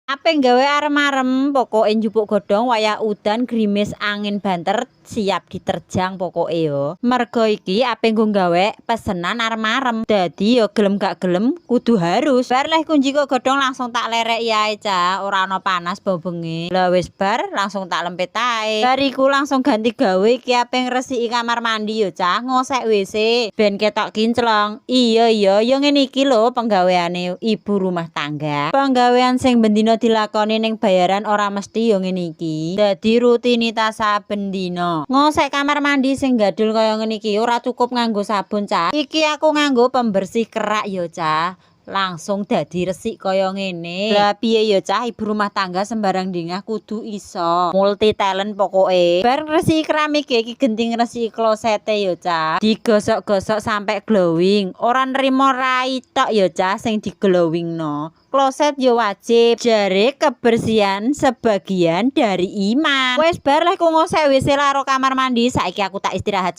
Ape gawe arem-arem, pokoke njupuk godhong wayah udan, grimis, angin banter, siap diterjang pokoke yo. Mergo iki ape nggo gawe pesenan arem-arem. Dadi yo gelem gak gelem kudu harus. Bar leh ku njikuk godhong langsung tak lereki ae, Cah, ora ana panas bengi. Lah, wis bar langsung tak lempit ae. Bar iku langsung ganti gawe, iki ape ngresiki kamar mandi yo, Cah, ngosek WC ben ketok kinclong. Iya, yo ngene iki lho penggaweane ibu rumah tangga. Penggawean sing bendina dilakoni ning bayaran ora mesti yo ngene iki. Dadi rutinitas saben dina. Ngosek kamar mandi sing gadul kaya ngene iki ora cukup nganggo sabun, Cah. Iki aku nganggo pembersih kerak yo, Cah. Langsung dadi resik kaya ngene. Lah piye yo, Cah, ibu rumah tangga sembarang dingah kudu iso. Multi talent pokoke. Bar ngresiki keramik, iki genti ngresiki klosete yo, Cah. Digosok-gosok sampai glowing. Ora nrimo rai tok yo, Cah, sing di glowingno. Kloset yo wajib. Jare kebersihan sebagian dari iman. Wes bar leh ku ngosek WC karo kamar mandi, saiki aku tak istirahat.